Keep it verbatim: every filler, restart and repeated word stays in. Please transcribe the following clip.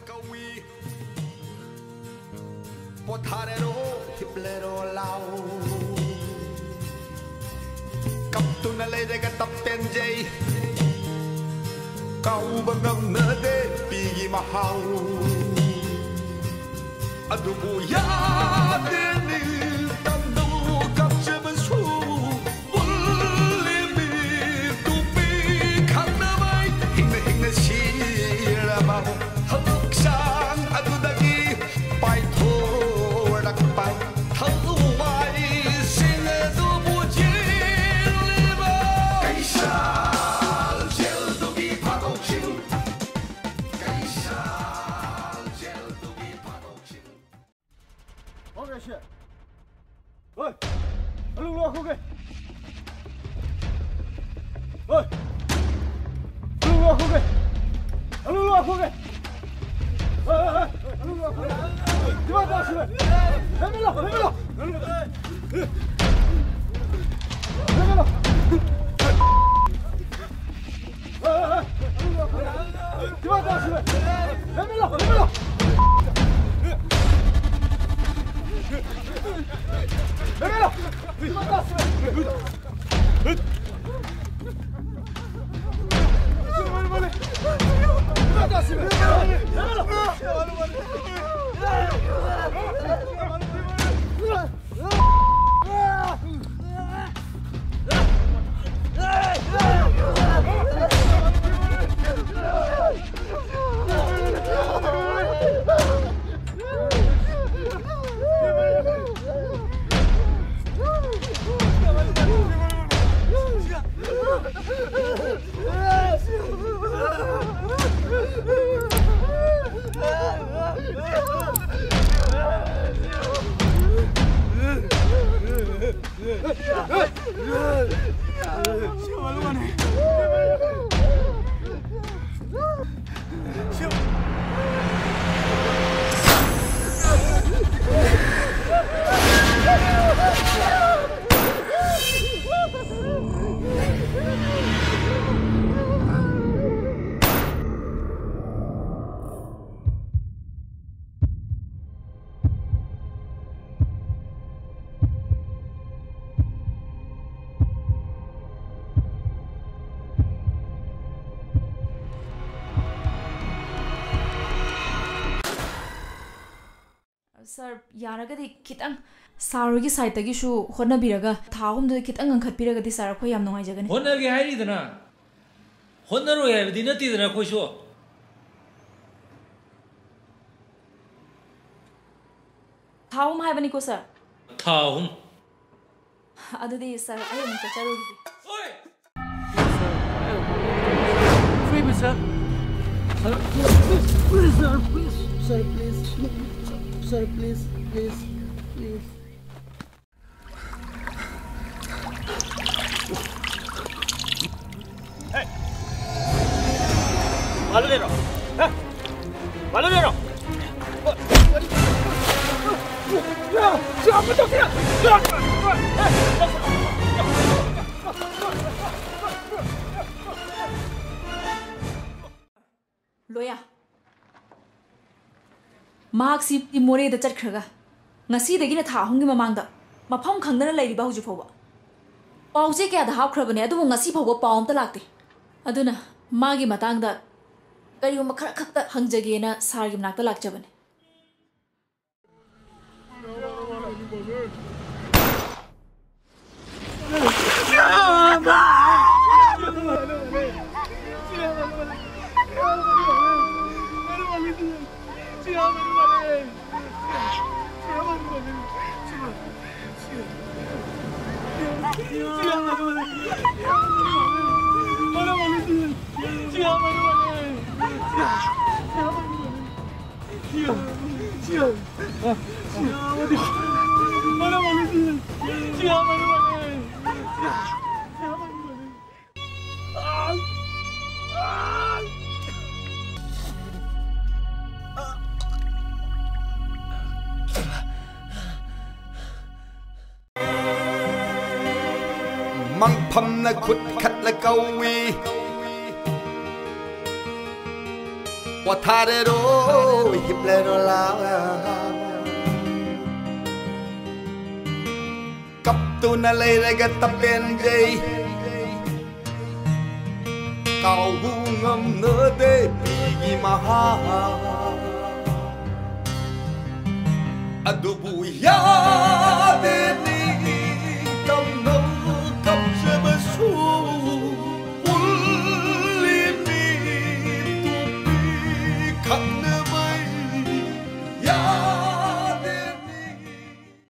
ꯀꯧꯏ꯫ ꯄꯣꯊꯥꯔꯦꯔꯣ, ꯍꯤꯞꯂꯦꯔꯣ, ꯂꯥꯎ꯫ ꯀꯞꯇꯨꯅ ꯂꯩꯔꯒ ꯇꯞ ꯄꯦꯟꯖꯩ꯫ ꯀꯥꯎꯕ ꯉꯝꯅꯗꯦ ꯄꯤꯒꯤ ꯃꯍꯥꯎ꯫ ꯑꯗꯨꯕꯨ ꯌꯥꯗꯦ ꯅꯤꯡꯇꯝꯅ ꯀꯞꯆꯕꯁꯨ꯫ ꯎꯜꯂꯤꯕꯤ ꯇꯨꯄꯤ ꯈꯪꯅꯕꯩ ꯍꯤꯡꯅ ꯍꯤꯡꯅ ꯁꯤꯔꯕ ꯍꯛꯆꯥꯡ ꯑꯗꯨꯗꯒꯤ ꯄꯥꯏꯊꯣꯔꯛꯄ ꯊꯋꯥꯏꯁꯤꯡ ꯑꯗꯨꯕꯨ ꯆꯦꯜꯂꯤꯕ ꯀꯩꯁꯥꯜ ꯖꯦꯜꯗꯨꯒꯤ ꯐꯥꯗꯣꯛꯁꯤꯡ, ꯀꯩꯁꯥꯜ ꯖꯦꯜꯗꯨꯒꯤ ꯐꯥꯗꯣꯛꯁꯤꯡ꯫ ꯍꯣꯏ, ꯁꯤ꯫ ꯍꯣꯏ꯫ ꯑꯂꯨ ꯂꯥꯛꯈꯣꯒꯦ꯫ ꯍꯣꯏ꯫ ꯑꯂꯨ ꯂꯥꯛꯈꯣꯒꯦ꯫ ꯑꯂꯨ ꯂꯥꯛꯈꯣꯒꯦ꯫ ꯍꯣꯏ, ꯍꯣꯏ, ꯍꯣꯏ꯫ ꯑꯂꯨ ꯂꯥꯛꯈꯣꯒꯦ꯫ ꯗꯤꯃꯥꯟ ꯇꯧꯁꯤꯅꯦ꯫ ꯂꯦꯞꯍꯜꯂꯣ, ꯂꯦꯞꯍꯜꯂꯣ꯫ ꯂꯦꯞꯍꯜꯂꯣ꯫ ꯁꯥꯔ, ꯌꯥꯔꯒꯗꯤ ꯈꯤꯇꯪ ꯁꯥꯔ ꯍꯣꯏꯒꯤ ꯁꯥꯏꯠꯇꯒꯤꯁꯨ ꯍꯣꯠꯅꯕꯤꯔꯒ ꯊꯥ ꯑꯍꯨꯝꯗꯨꯗ ꯈꯤꯇꯪ ꯉꯟꯈꯠꯄꯤꯔꯒꯗꯤ ꯁꯥꯔ, ꯑꯩꯈꯣꯏ ꯌꯥꯝ ꯅꯨꯡꯉꯥꯏꯖꯒꯅꯤ꯫ ꯍꯣꯠꯅꯒꯦ ꯍꯥꯏꯔꯤꯗꯅ, ꯍꯣꯠꯅꯔꯣꯏ ꯍꯥꯏꯕꯗꯤ ꯅꯠꯇꯦꯗꯅ ꯑꯩꯈꯣꯏꯁꯨ꯫ ꯊꯥ ꯑꯍꯨꯝ ꯍꯥꯏꯕꯅꯤꯀꯣ ꯁꯥꯔ꯫ ꯊꯥ ꯑꯍꯨꯝ꯫ ꯑꯗꯨꯗꯤ ꯁꯥꯔ, ꯑꯩ ꯑꯃꯨꯛ ꯆꯠꯆꯔꯨꯈꯤꯒꯦ꯫ Free me, sir. Sir, please, please, sir, please. Sir, please. Sir, please, please, please. ꯂꯣꯌꯥ, ꯃꯍꯥꯛꯁꯤ ꯃꯣꯔꯦꯗ ꯆꯠꯈ꯭ꯔꯒ ꯉꯁꯤꯗꯒꯤꯅ ꯊꯥ ꯑꯍꯨꯝꯒꯤ ꯃꯃꯥꯡꯗ ꯃꯐꯝ ꯈꯪꯗꯅ ꯂꯩꯔꯤꯕ ꯍꯧꯖꯤꯛ ꯐꯥꯎꯕ꯫ ꯄꯥꯎ ꯆꯦ ꯀꯌꯥꯗ ꯍꯥꯞꯈ꯭ꯔꯕꯅꯦ, ꯑꯗꯨꯕꯨ ꯉꯁꯤ ꯐꯥꯎꯕ ꯄꯥꯎ ꯑꯝꯇ ꯂꯥꯛꯇꯦ꯫ ꯑꯗꯨꯅ ꯃꯥꯒꯤ ꯃꯇꯥꯡꯗ ꯀꯔꯤꯒꯨꯝꯕ ꯈꯔ ꯈꯛꯇ ꯍꯪꯖꯒꯦꯅ ꯁꯥꯔꯒꯤ ꯃꯅꯥꯛꯇ ꯂꯥꯛꯆꯕꯅꯦ꯫ ꯃꯪꯐꯝꯅ ꯈꯨꯠ ꯈꯠꯂ ꯀꯧꯏ꯫ ꯄꯣꯊꯥꯔꯦꯔꯣ, ꯍꯤꯞꯂꯦꯔꯣ ꯂꯥ꯫ ꯀꯞꯇꯨꯅ ꯂꯩꯔꯒ ꯇꯄꯦꯟꯖꯩ꯫ ꯀꯥꯎꯕꯨ ꯉꯝꯅꯗꯦ ꯄꯤꯒꯤ ꯃꯍꯥ꯫ ꯑꯗꯨꯕꯨ ꯌꯥ